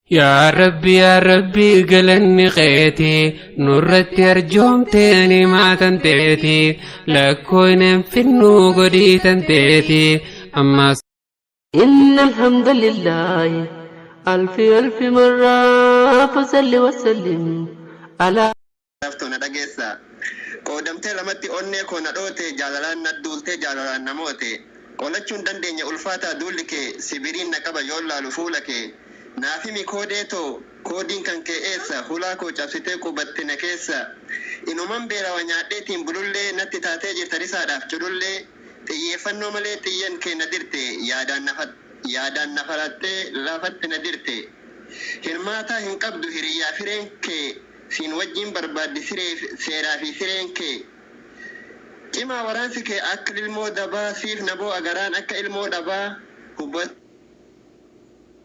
Yaa Rabbi, yaa Rabbi, galanni keeti, nurratti arjoomtee nimaa teeti, lakkooynen finnuu godhii tanteeti ammas. إن الحمد لله ألف ألف مرة فصل وسلم على Laftuu na dhageessa. Qoodamtee lamatti onnee koo na dhoote, jaalalaan na duultee, jaalalaan namoote. Qolachuun dandeenya ulfaataa duulli kee, sibiriin na qaba yoon laalu fuula kee. Naaf himi koodee too, koodiin kan kee eessa? Hulaa koo cabsitee qubatte na keessa. Inuman beelawa nyaadheetiin bulullee, natti taatee jirta risaadhaaf culullee. Xiyyeeffannoo malee xiyyan kee na dirte, yaadaan na falattee lafatti na dirte. Hirmaataa hin qabdu hiriyyaa fireen kee, siin wajjin barbaaddi siree seeraa fi sireen kee. Cimaa waraansi kee akka ilmoo dabaa, siif na boo'a garaan akka ilmoo dhabaa.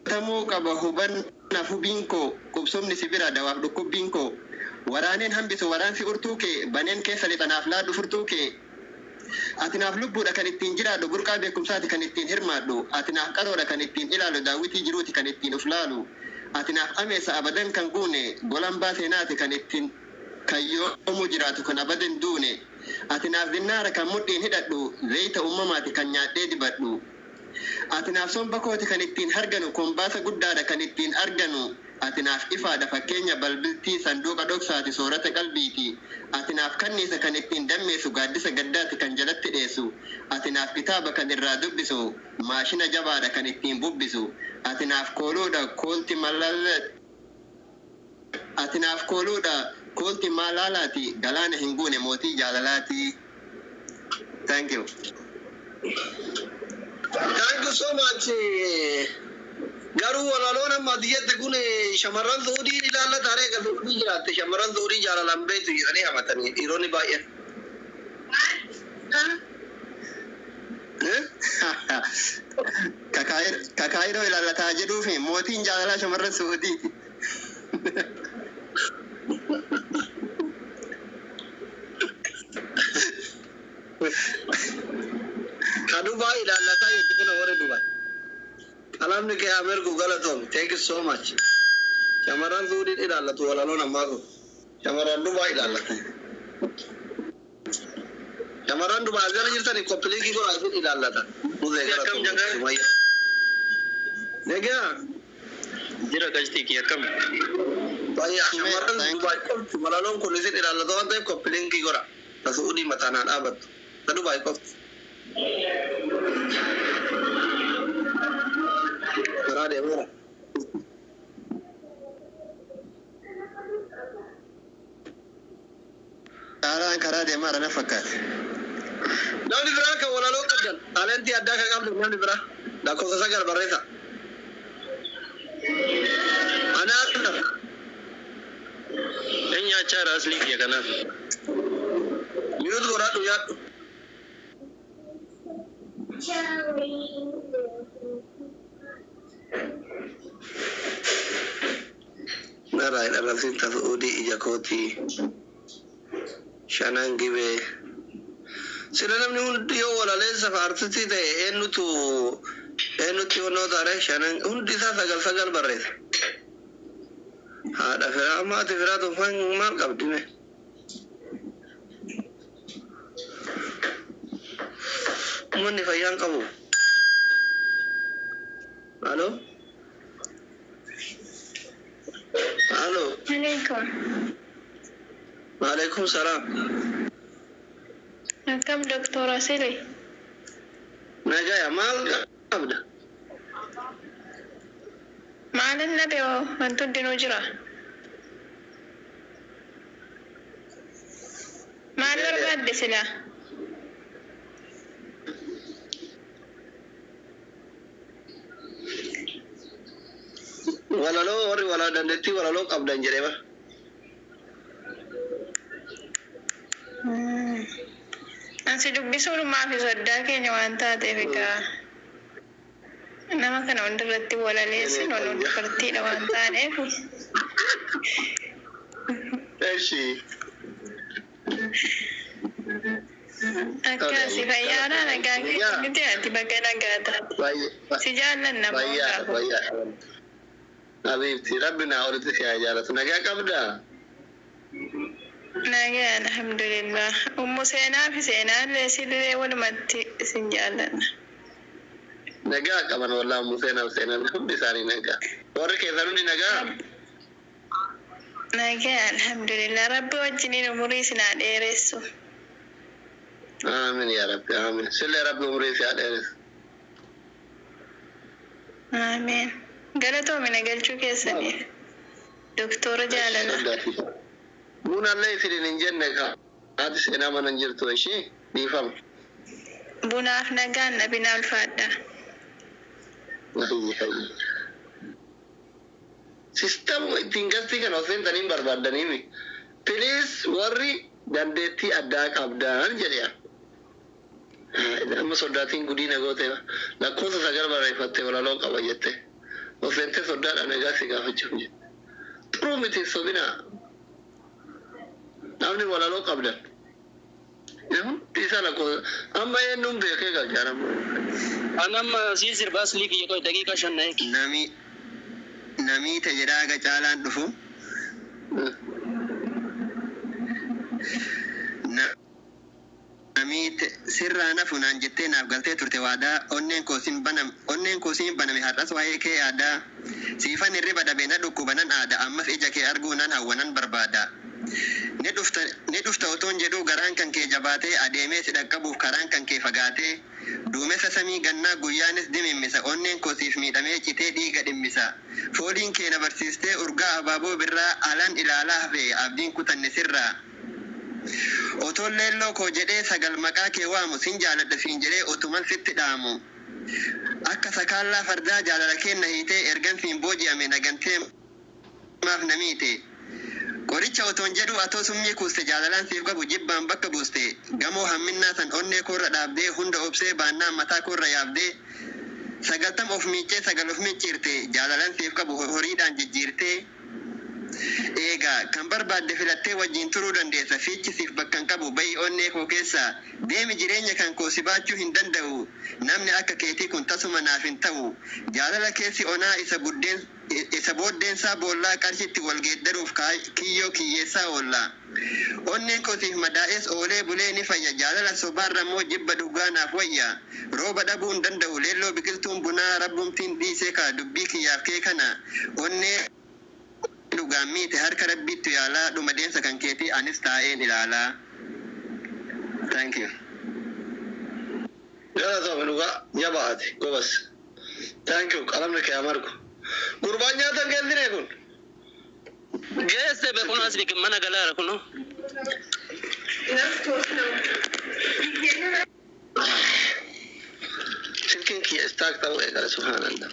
Hubatamuu qaba hubannaaf hubiin koo, qubsumni si bira dawaaf dhukkubbiin koo. Waraaneen hambisu waraansi urtuu kee, baneen keessa lixanaaf laadhu furtuu kee. Ati naaf lubbuudha kan ittiin jiraadhu, burqaa beekumsaati kan ittiin hirmaadhu. Ati naaf qaroodha kan ittiin ilaalu, daawwitii jiruuti kan ittiin uf laalu. Ati naaf ameessa abadan kan guune, golambaa seenaati kan ittiin kan yoomuu jiraatu kan abadan duune. Ati naaf zinnaara kan mudhiin hidhadhu, zayita uumamaati kan nyaadhee dibadhu. Ati naaf somba kooti kan ittiin harganu, kombaasa guddaadha kan ittiin arganu. Ati naaf ifaadha fakkeenya balbiltii, sanduuqa dhoksaati soorata qalbiiti. Ati naaf kanniisa kan ittiin dammeessu, gaaddisa gaddaati kan jalatti dheessu. Ati naaf kitaaba kan irraa dubbisu, maashina jabaadha kan ittiin bubbisu. Ati naaf kooluudha koolti malala, ati naaf kooluudha koolti maalaalaati, galaana hin guune mootii jaalalaati. Thank you. Thank you so much. Garuu walaloon amma ati jette kun shamarran Suudii ilaallata ree? Kan Suudii jiraatte shamarran Suudii jaalalaan beektu jedhanii hamatanii dhiironni baay'een. Eh? Kakaayiroo ilaallataa jedhuufi mootiin jaalalaa shamarran Suudiiti. Ka Dubaay ilaallataa jetti kun warri Dubaay. Qalamni kee haa mirgu, galatoom. Thank you so much. Shamarran Suudiin ilaallatu walaloon ammaa kun. Shamarran Dubaay ilaallatu. Shamarran Dubaay as jala jirtanii copy link godhaa, isin ilaallata. Muzee, Akkam galatoom. jagaa? Sumayya. Egaa Jira qashtii kiyya, akkam? Fayyaa. Shamarran Thank you. Dubaay qofti walaloon kun isin ilaallatu waan ta'eef copy link godha. Ta Suudii mataanaan dhaabattu. Ta Dubaay qofti. Karaa deemeera. Caalaan karaa deemaa na fakkaate. Namni biraa kan walaloo qabdan, talentii addaa kan qabdan, namni biraa lakkoofsa 9 barreessa. Anaa kana. Inni nyaachaa jira aslii kiyya kanaaf. Mute godhadhu, nyaadhu. Narraa hin arrabsin, ta Su'uudii ija kootii shanan gibee. Sila namni hundi yoo walaleessa fa artistii ta'e eenyutu eenyutti honnoo taare? Shanan hundi isaa sagal sagal barreessa. Haadha firaa amma ati firaa tun maal qabdi mee? Uummanni fayyaan qabu. Aloo? Aloo? Alaikum. Waalaikum salaam. Akkam, Doktora Sile? Nagaya, maal qabda? Maalin dhabe hoo? Wanti hundinuu jira. Maal barbaadde silaa? Walaloo, warri wala dandeettii walaloo qabdan jedhee bara. Ansi dubbisuudhumaa fi soddaa keenya waan taateef egaa nama kana hundarratti walaleessin ol dubartiidha waan taaneef. Eshi. Akkasi, fayyaadha, nagaa keetti miti? Ati baga nagaa taate. Si jaallanna moo Fayyaadha. gaafa. Fayyaadha. Habiibti rabbi naa olitti si haa jaalatu. Nagaa qabdaa? Nagaa alhamdulillah. Ummu seenaa fi seenaallee sillee walumatti isin jaallanna. Nagaa qaban wallaahi ummu seenaa fi seenaan hundi isaanii nagaa. Warri keessan hundi nagaa? Nagaa alhamdulillah. Rabbi wajjiniin umurii isin haa dheeressu. Aamin yaa rabbi aamin. Sillee rabbi umurii si haa dheeressu. Amiin. Galatoomina galchuu keessaniif. Doktora jaalala. Bunallee isiniin hin jenne ka haati seenaa mana hin jirtu ishee dhiifama. Bunaaf nagaan dhabina ulfaadha. Hayyi hayyi. Sistamuma ittiin gastii kana of seentanii hin barbaaddaniimi. Please warri dandeettii addaa qabdan jedhe. Amma soddaatiin gudii na goote lakkoofsa sagal barreeffatte walaloo qaba jette. Of seentee soddaadha nagaa si gaafachuuf jette. Xuruu miti sobinaa. Namni walaloo qabdan. Hundi isaa lakkoofsa amma eenyuun beekee galchaaramu. Anamma siin sirba aslii kiyya qoy daqiiqaa 5 na eegi. Nami namiite jedhaa aga caalaan dhufu. Namiite sirraa nafu naan jettee naaf galtee turte waadaa onneen koo siin baname onneen koo siin baname har'as waa'ee kee yaadaa siifan hirriba dhabe na dhukkuba nan aada ammas ija kee arguu nan hawwa nan barbaada. Ni dhufta ni dhufta otoon jedhuu garaan kan kee jabaatee adeemee si dhaqqabuuf karaan kan kee fagaatee duumessa samii gannaa guyyaanis dimimmisa onneen koo siif miidhamee citee dhiiga dhimmisa fooliin kee na barsiistee urgaa abaaboo birraa alan ilaalaa hafe abdiin kutanne sirraa. Otoon leelloo koo jedhee sagal maqaa kee waamu sin jaaladha siin jedhee otuman sitti dhaamu. Akka sakaallaa fardaa jaalala kee na hiitee ergan siin booji'ame na gantee maaf na miite. Qoricha otoon jedhu atoo summii kuuste jaalalaan siif qabu jibbaan bakka buuste gamoo hamminnaa san onnee koorra dhaabdee hunda obsee baannaan mataa koorra yaabdee 90 of miiccee sagal of micciirte jaalalaan siif qabu horiidhaan jijjiirtee. Eegaa kan barbaadde filattee wajjin turuu dandeessa fiichi siif bakka hin qabu bahi onnee koo keessa deemi jireenya kan koo si baachuu hin danda'u namni akka keetii kun tasuma naaf hin ta'u jaalala keessi onaa isa buddeen isa booddeensaa boollaa qarshitti wal geeddaruuf kiyyoo kiyyeessaa oolla onneen koo siif madaa'es oolee bulee ni fayya jaalala sobaarra immoo jibba dhugaa naaf wayya rooba dhabuu hin danda'u leelloo biqiltuun bunaa rabbumtiin dhiisee kaa dubbii kiyyaaf kee kana onnee dhugaan miite harka rabbiittu yaalaa dhuma deemsa kan keetii anis taa'een ilaalaa. Thank you. Galatoomi dhugaa jabaate gobas. Thank you qalamni kee amargu. Gurbaan nyaata hin geessine kun. Geesse be kuno asli mana galaara kuno. Silkiin kiyya istaak ta'uu eegale subhaanallah.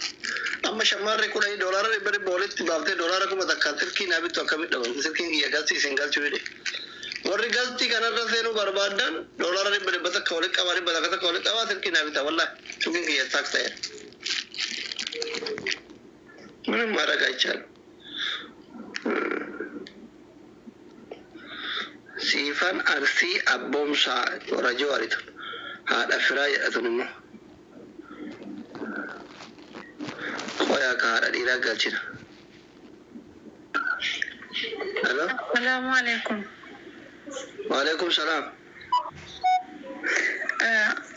Amma shamarri kudhanii doolaara dhibba dhibba walitti baaftee doolaara 1000 silkii naa bittu akkamitti dhabamti silkiin kiyya galtii isin galchuu jedhe. Warri galtii kanarra seenuu barbaadan doolaara dhibba dhibba takka walitti qabaa dhibba takka takka walitti qabaa silkii naa bitaa wallahi silkiin kiyya istaak ta'eera. ምንም ማድረግ አይቻልም። Siifan Arsii Abboomsaa warra Jawaaritu haadha firaa jedhatun immoo qoyaa ka haadha dhiiraa galchina. Hello? Salaamu alaikum. Waalaikum salaam.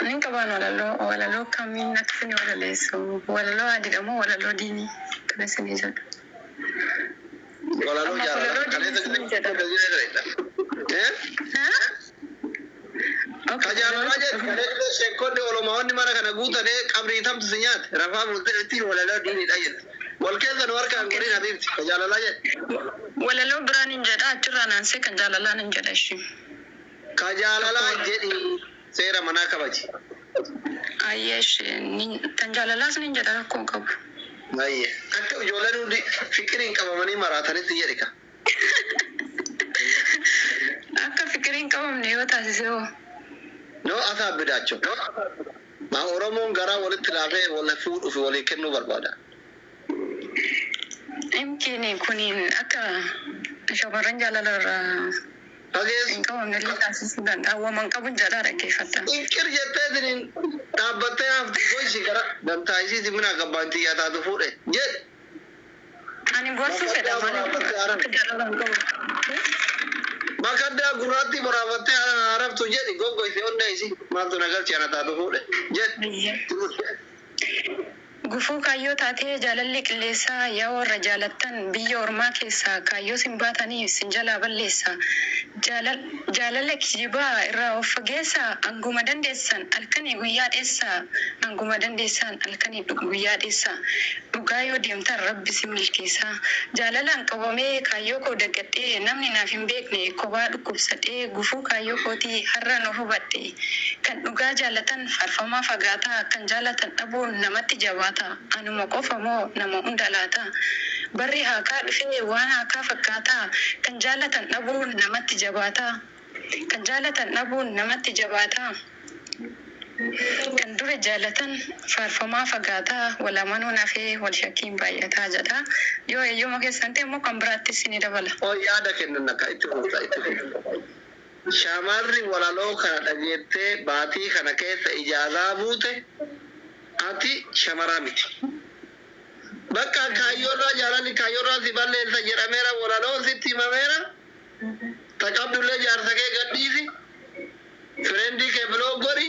Nin qabaan walaloo walaloo kamiin akka isin walaleessu walaloo adiidha moo walaloo diinii kana isinii jedhu. Walaloo Amma jaalala. walaloo diinii isinii jedha. Eh? Okay, Ka jaalalaa jedhu kaleessa sheekonni olomaawwanni mana kana guutanii qabrii tamtu si nyaate rafaa bultee ittiin walaloo diiniidha jedhu. Wal keessa nu harkaan godhin habiibti ka jaalalaa jedhu. Walaloo biraan hin jedha achirraa naansee kan jaalalaan hin jedha ishee. Ka jaalalaa jedhi seera manaa kabaji. Ayyee ishee kan jaalalaas ni jedha rakkoo hin qabu. Baay'ee. Akka ijoolleen hundi fikiriin qabamanii maraatanitti jedhi ka. Akka fikiriin qabamne yoo taasise hoo. No asaabbidaachoo. Maa Oromoon garaa walitti laafee wal fuudhuuf walii kennuu barbaada. Imkiin kuniin akka shamarran jaalala irraa Fageessu. hin qabamne illee taasisuu danda'a. Waan qabu jedhaa dhaggeeffata. Inkir jettee isiniin dhaabbattee hafti goisi gara dantaa isiiti mina gabbaan xiyyaa taatu fuudhe jedhe. Ani gorsuu fedha malee akka jaalala hin qabu. Makaddaa gurraatti boraafattee arabtu jedhi goggoyse onnee isi maaltu na galchi ana taatu fuudhe jedhi. Gufuu kaayyoo taatee jaalalli qilleensaa, yaa warra jaalattan biyya ormaa keessaa kaayyoo sin baatanii sin jalaa balleessa. Jaalala kijibaa irraa of fageessaa, hanguma dandeessan halkanii guyyaa dheessaa, hanguma dandeessan halkanii guyyaa dheessaa. Dhugaa yoo deemtan Rabbi sin milkeessaa. Jaalalaan qabamee kaayyoo koo dagadhee, namni naaf hin beekne kophaa dhukkubsadhee, gufuu kaayyoo kootii har'a nu hubadhe. Kan dhugaa jaalatan faarfamaa fagaataa, kan jaalatan dhabuun namatti jabaata. Anuma qofa moo nama hunda laata? Barri haakaa dhufee waan haakaa fakkaataa, kan jaalatan dhabuun namatti jabaata. Kan jaalatan dhabuun namatti jabaata. Kan dura jaalatan faarfamaa fagaataa, wal amanuun hafee wal shakkiin baay'ataa jedha. Yoo eeyyama keessan ta'e immoo kan biraattis ni dabala. Oo, yaada kennan akka itti fufa, itti fufa. Shamarri walaloo kana dhageettee baatii kana keessa ijaazaa buute, ati shamaraa miti. Bakka kaayyoorraa jaalalli kaayyoorraa si balleessa jedhameera, walaloon sitti himameera. Taqabdullee jaarsa kee gadhiisi. Friendii kee block godhi,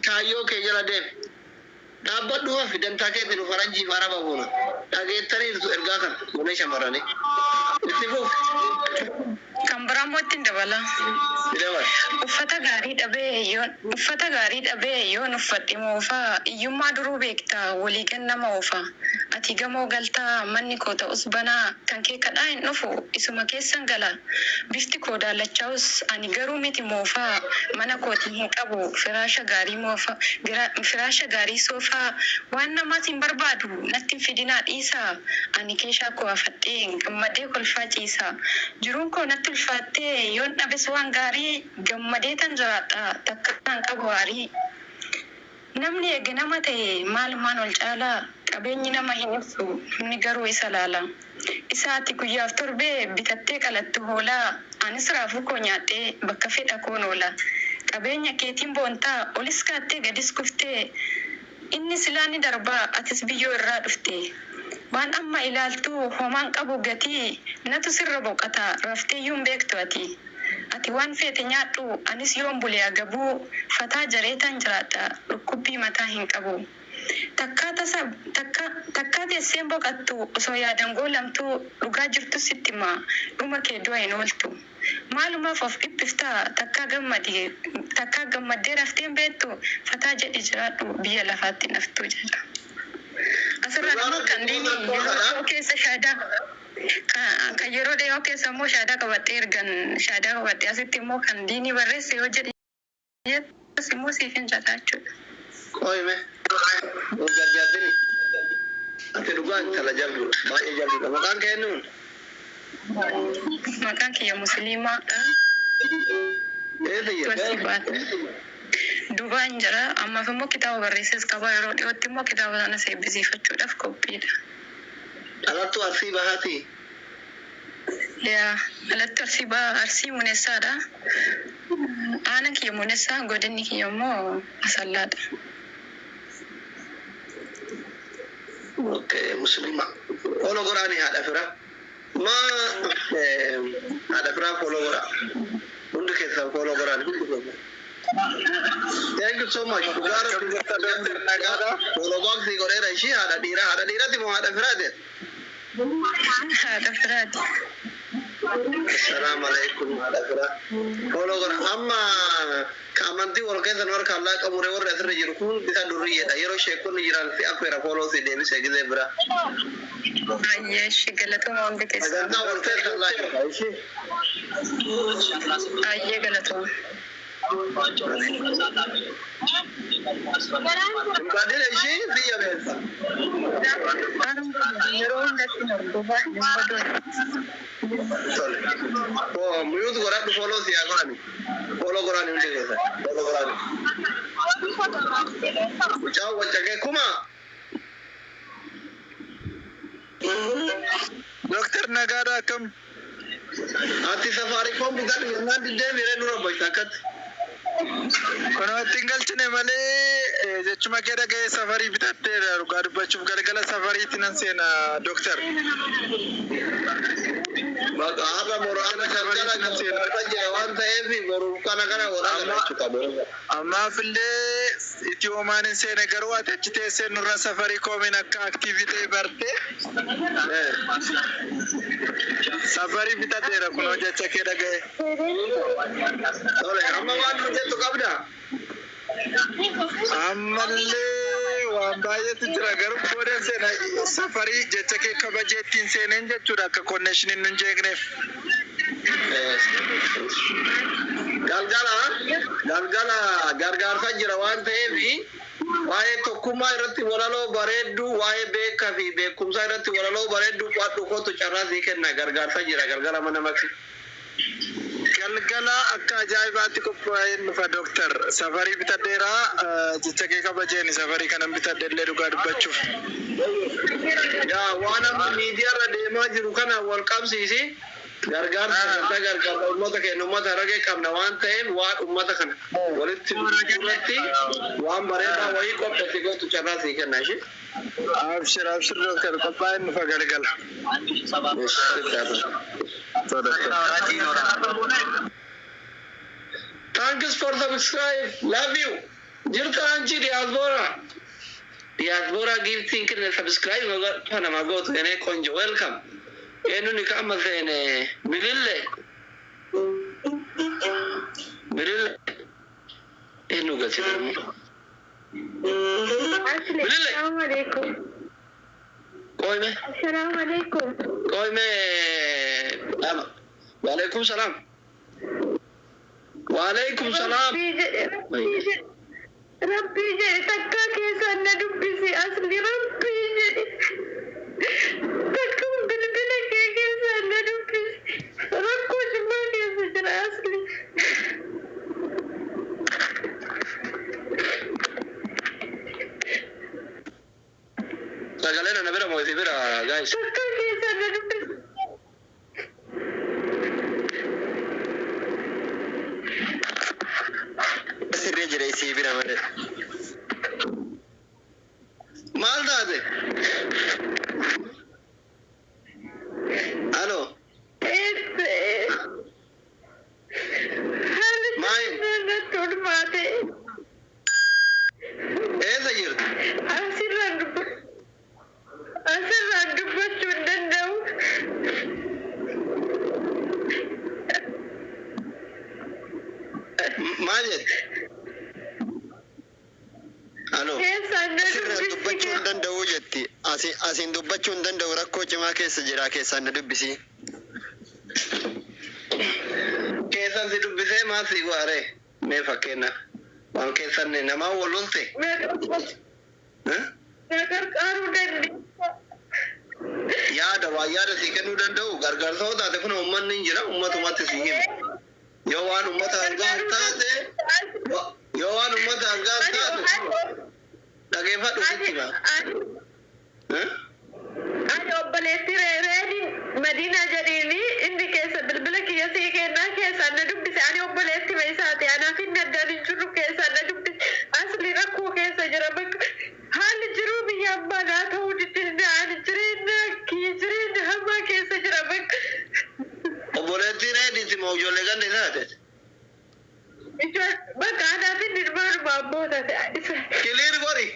kaayyoo kee jala deemi. Dhaabbadhu hafi dantaa keetti nu faranjiif araba buuna. Dhageettaniirtu ergaa kana goonee shamarranii. Itti fufi. Kan biraa immoo ittiin dabala. Dabala. Uffata gaarii dhabee yoon uffadhe moofaa, hiyyummaa duruu beektaa walii gannama oofa. Ati gamoo galtaa, manni koo ta'us banaa, kan kee kadhaa hin dhufu isuma keessan gala. Bifti koo daalachaa'us ani garuu miti moofaa, mana kootii hin qabu firaasha gaarii moofa, firaasha gaarii soofaa. Waan namaas hin barbaadu, natti hin fidinaa dhiisaa, ani keeshaa koo afadhee gammadee kolfaa ciisaa. Jiruun koo natti ulfaattee yoon dhabes waan gaarii, gammadee tan jiraadha takka kan qabu aarii. Namni eega nama ta'e maalumaan ol caalaa? Qabeenyi nama hin ibsu, namni garuu isa laala. Isa ati guyyaaf torbee bitattee qalattu hoolaa, anis raafuu koo nyaadhee bakka fedha koon oola. Qabeenya keetiin boontaa olis kaattee gadis kuftee, inni silaa ni darbaa, atis biyyoo irraa dhufte. Waan amma ilaaltu homaan qabu gatii, natu sirra boqata rafteeyyuu hin beektu ati. Ati waan feete nyaadhu, anis yoon bule agabuu, fataa jareetan jiraadha, dhukkubbii mataa hin qabu. Takkaa tasa takka takkaa teesseen boqattu osoo yaadan goolamtu, dhugaa jirtu sitti himaa, dhuma kee du'a hin ooltu. Maalumaaf of dhiphiftaa? Takkaa gammadi, takkaa gammaddee raftee hin beektu, fataa jedhi jiraadhu, biyya lafaatti naftu jedha. Asirraan immoo kan diinii yeroo dhiyoo keessa shaadaa kan yeroo dhiyoo keessa immoo shaadaa qabadhee, ergan shaadaa qabadhee asitti immoo kan diinii barreesse yoo jedhe immoo siif hin jedha jechuudha. Qoyme. Nu jarjartini. Ati dhugaa intala jabduudha. Baay'ee jabduudha. Maqaan kee eenyuun? Maqaan kiyya Musliimaadha. Eessa Arsii jirta? baate. Dubaan jira. Ammaaf immoo kitaaba barreesses qaba. Yeroo dhiyootti immoo kitaaba sanas eebbisiifachuudhaaf qophiidha. Dhalattuu Arsii Bahaati. Yaa, dhalattuu Arsii Bahaa, Arsii Muneessaadha. Aanaan kiyya Muneessaa, godinni kiyya immoo Asallaadha. Okay, Muslima. Follow godhaani haadha fira. Ma haadha firaa follow godha. Hundi keessan follow godhaani, hundi keessan. Thank you so much. Dhugaa Rabbi nagaadha. Follow back si godheera ishii haadha dhiiraa. Haadha dhiiraati moo haadha firaati? Haadha firaati. Assalamu alaikum, haadha firaa. Follow godha. Amma ka amantii wal keessa nu harka allaa qabure, warri asirra jiru kun isa durriyyeedha. Yeroo sheekonni jiran si affeera, follow si deebise gizee biraa. Baay'ee ishee galatooma hundi keessan. Sagantaa wal keessa allaa jira ishii. Baay'ee galatooma. Badina ishii biyya beessa. Yeroo hundatti hordofaa hin baduun. Tole. Oh, mute godhadhu, follow si haa godhani. Follow godhani hundi keessan. Follow godhani. Mucaan waccaqee kuma. Dooktar, nagaadha, akkam? Ati Safaricom bitadhu jennaan diddee miree nurra boysa akkatti. Kunoo ittiin galchine malee. Jechuma kee dhaga'ee safarii bitatteera dhugaa dubbachuuf galgala safariitti nan seena dooktar. Bakka har'a boru har'a galgala gargaarsa jira waan ta'eef boru kana kana godhaa jechuudha boru. Ammaaf illee Itiyoomaan hin seene garuu ati achi teessee nurra safarii koomiin akka aktiivii ta'e barte safarii bitateera kunoo jecha kee dhaga'e. Tole amma waan nu jettu qabda. Ammallee waan baay'eetu jira garuu booda seena safarii jecha kee kabajee ittiin seeneen jechuudha akka konneeshiniin nun jeeqneef. Galgala galgala gargaarsa jira waan ta'eef waa'ee tokkummaa irratti walaloo bareedduu waa'ee beekaa fi beekumsaa irratti walaloo bareedduu qo'adhu kootu carraa sii kenna gargaarsa jira galgala mana maksi. Galgala akka ajaa'ibaatti qophaa'een dhufa dooktar. Safarii bitadheeraa jecha kee kabajeeni safarii kanan bitadhe illee dhugaa dubbachuuf. Yaa waan amma miidiyaarra deemaa jiru kana wal qabsiisi. Gargaarsa sagantaa gargaarsa uummata keenya uummata ragee qabna waan ta'eef waan uummata kana walitti irratti waan bareedaa wayii qopheessi gootu carraa sii kenna ishee. Abshir abshir dooktar qophaa'een dhufa galgala. Thanks for subscribe. Love you. Jirta anchi diaspora. Diaspora gifting kenne subscribe kana magotu ene konjo welcome. Enu ni kama sene bilille. Bilille. Enu gachire. Bilille. Assalamu alaikum. Koime. Assalamu alaikum. Koime. Waalaikum salam. Waalaikum salam. Rabbii jedhe takka keessaan na dubbisi asli rabbii jedhe takka bilbila kee keessaan na dubbisi rakkoo cimaa keessa jira asli. Sagaleen ana bira moo isin bira guys? Takka keessaan na dubbisi. Sirree jira isii bira malee. Maal taate? Alo. Haalli Maal? natti ulfaate. Eessa jirti? Asirraan dubbachuu hin danda'u. Maal jette? Alo. Keessaan na Asirraa dubbisi. dubbachuu hin danda'u jetti. Asiin dubbachuu hin danda'u rakkoo cimaa keessa jira keessaan na dubbisi. Keessan si dubbisee maal si go'are? Mee fakkeenyaaf waan keessan namaa wal lolte? Na gargaaruu dandeessa. Yaada waa yaada sii kennuu danda'u gargaarsa yoo taate kun uummanni hin jira uummatumatti sii hima. Yoo waan uummata argaa taate yoo waan uummata argaa taate dhageeffadhu sitti hima. Ani obboleettii reediin Madiinaa jedhiini inni keessa bilbila kiyya sii kennaa keessaan na dubbise ani obboleettii isaati anaaf inni addaan hin jirru keessaan na dubbise asli rakkoo keessa jira bakka haalli jiruu biyya abbaa naa ta'uu diddiin ani jireenya kiyya jireenya hamaa keessa jira bakka. Obboleettii reediiti moo ijoollee ganda isaati? Bakka anaaf inni ilmaanuma abboota isa. Kiliir godhi.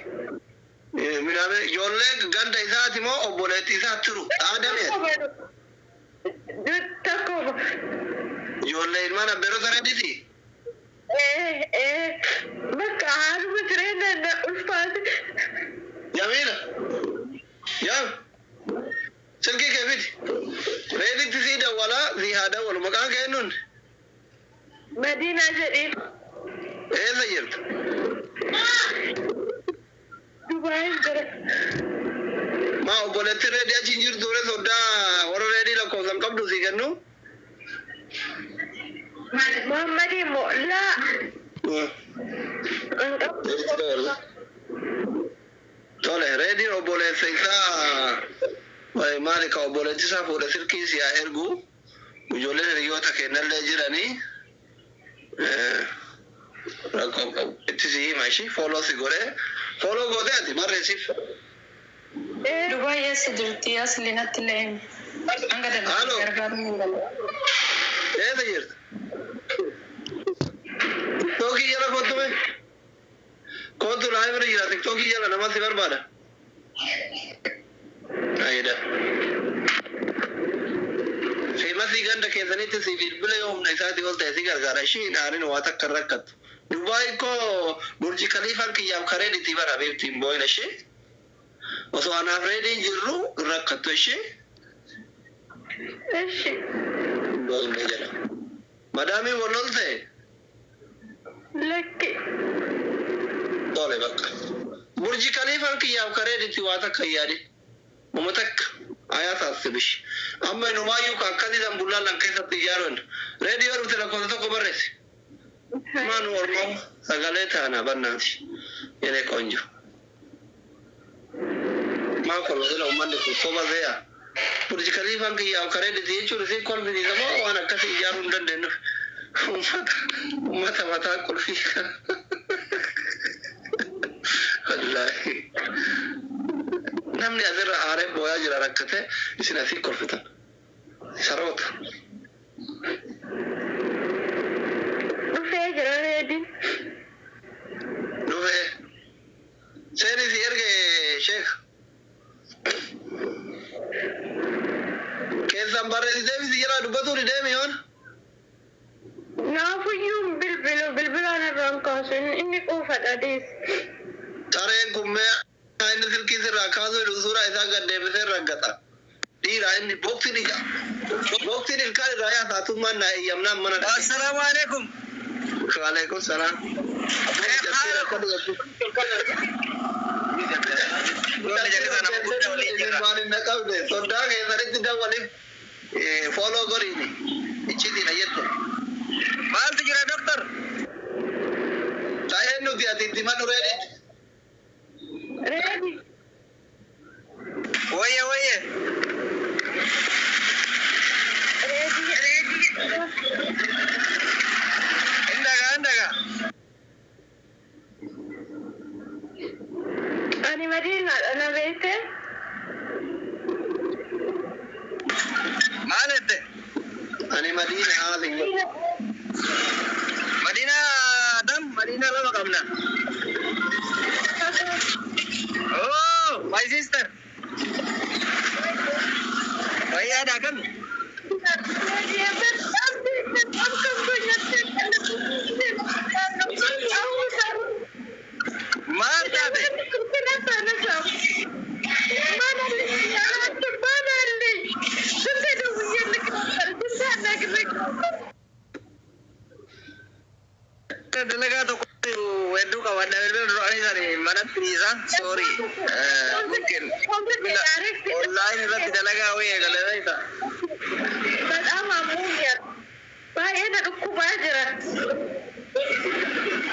Midhaan ijoollee ganda isaati moo obboleettii isaa turu? Aadameet. Takkuma. Ijoollee ilmaan abbeerota reediiti? Bakka haaluma jireenya na ulfaate. Jamiila. Yaa. Silkii kee fidi. Reeditti sii dawwalaa sii haa dawwalu maqaan kee eenyuun? Madiinaa jedhiin. Eessa jirta? Dubaay jira. Maa obboleettii reedii achi hin jirtu ture soddaa warra reedii lakkoofsan qabdu sii kennu? Muhammad immoo laa. Hin qabu. Tole reediin obboleessa isaa maali ka obboleessi isaa fuudhe silkii si haa ergu ijoolleen hiriyoota kennallee jiranii. Rakkoon qabu. Itti si hima ishii fooloo si godhee fooloo gootee ati barreessiif. Dubaay eessa jirti? Asli natti illee himi. Hanga danda'e gargaaruu ni danda'a. Eessa jirta? Tiktookii jala kottu mee? Kottu live irra jira tiktookii jala nama si barbaada. Ayida. Feemasii ganda keessanitti si bilbila yoo humna isaatii ol ta'e si gargaara. Ishii hin aarin waa takka hin rakkattu. Dubaay koo Burji Khaliifaan kiyyaaf kareen itti bara beekti hin boo'in ishee. Osoo anaaf reediin jirru hin rakkattu ishee. Eshi. Hin boo'in jedha. Madaamiin wal lolte? Lakki. Tole bakka. Burji Khaliifaan kiyyaaf kareen itti waa takka hin yaadin. Uma takka ayaa taasibish. Amma inumaayyuu ka akkasii san bullaan lan keessatti ijaaruun. Reediyoo dhufte lakkoofsa tokko barreessi. Maanu ormoo sagalee taana bannaati. Yene konjo. Maa kolfa uummanni kun soba se'a. Burji Khaliifaan kiyyaaf kareen itti jechuun isin kolfisiisa moo waan akkasii ijaaruu hin dandeenyu. Uummata uummata mataa qulfii kana. Wallaahi. Namni asirra aaree booyaa jira rakkate isin asii kolfitan. Saroota. Dhufee jira reediin. Dhufee. Seeni si erge sheek. Keessan barreessitee si jalaa dubbatuu ni deemi yoon. Naafuyyuu bilbilu bilbilaan irraan kaasu inni quufadha dees. Sareen kun mee inni silkii sirraa kaasuu jedhu suuraa isaa gad deebisee raggata. Dhiira inni booksiin ija. Booksiin ilkaan irraa yaasaa naa eeyyamnaan mana dhaqe. Assalaamu alaikum. Waalaikum salaam. Soddaa keessanitti dawwaliif fooloo godhiini. Iccitiin ayyattu. Maaltu jira doktor? Taa'een nuti ati itti mannu reeditti. Reedi. Wayye wayye. Reedi. Reedi. Indaga indaga. Ani madiinaadha na beekte. Maal jette? Ani Madiina haali. Madiina dam Madiina lama qabna. Oh, my sister. Wayyaadha kam? Maal taate? Dalagaa tokko hedduu qabadha bilbila duraanii sani manatti dhiisa. Sorry. Mungkin online irratti dalagaa wayii eegale beekta. በጣም አሞኛል። baay'ee na dhukkubaa jira.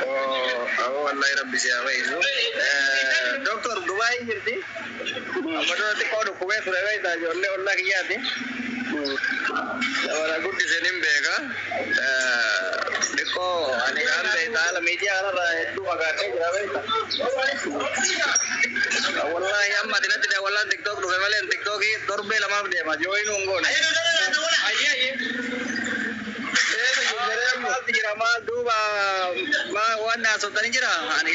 Oh, awwa wallahi rabbi si haa fayyisu. Doktor Dubaay jirti. Amma dura xiqqoo dhukkubee ture beekta ijoollee ollaa kiyyaati. Dabala guddiseen hin beeka. Xiqqoo ani kan beekta haala miidiyaa kanarraa hedduu fagaatee jira beekta. Wallahi amma ati natti daawwallaan tiktook dhufe malee tiktookii torbee lamaaf deema jooyinuu hin goone. Maaltu jira maal duuba waan haasoftan jira ani.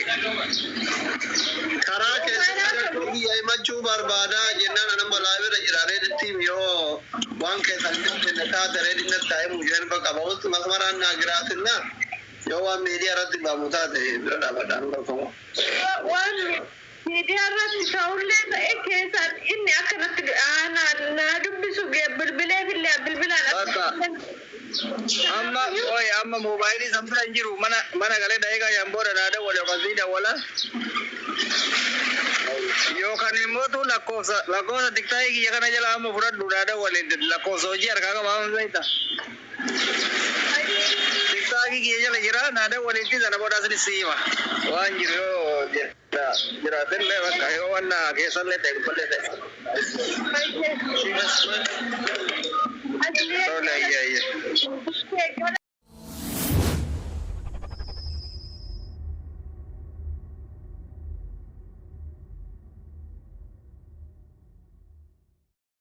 Karaa keessatti biyya himachuu barbaadaa jennaan anamma laayibira jira reeditti yoo waan keessan hin dandeenye taate reediin natti taa'ee muujeen bakka ba'utti masmaraan naa giraatinna yoo waan miidiyaa irratti baamu taate bira dhaabadhaan bakkamu. Waan miidiyaa irratti ta'ullee ta'e keessaan inni akkanatti naa dubbisu bilbilee billee bilbilaan Bakka. Amma oye amma moobaayilii san bira hin jiru mana mana galee daqiiqaa shan booda naa dawwale yookaan sii dawwala. Yookaan immoo tu lakkoofsa lakkoofsa tiktaayii kiyya kana jala amma fudhadhu naa dawwale lakkoofsa hojii harkaa qaba amma beekta. Tiktaayii kiyya jala jira naa dawwaleetti sana booda asitti sii hima. Waan jiru yoo jiraatillee bakka yoo waan keessallee ta'e gubballee ta'e. Tole ayya ayya.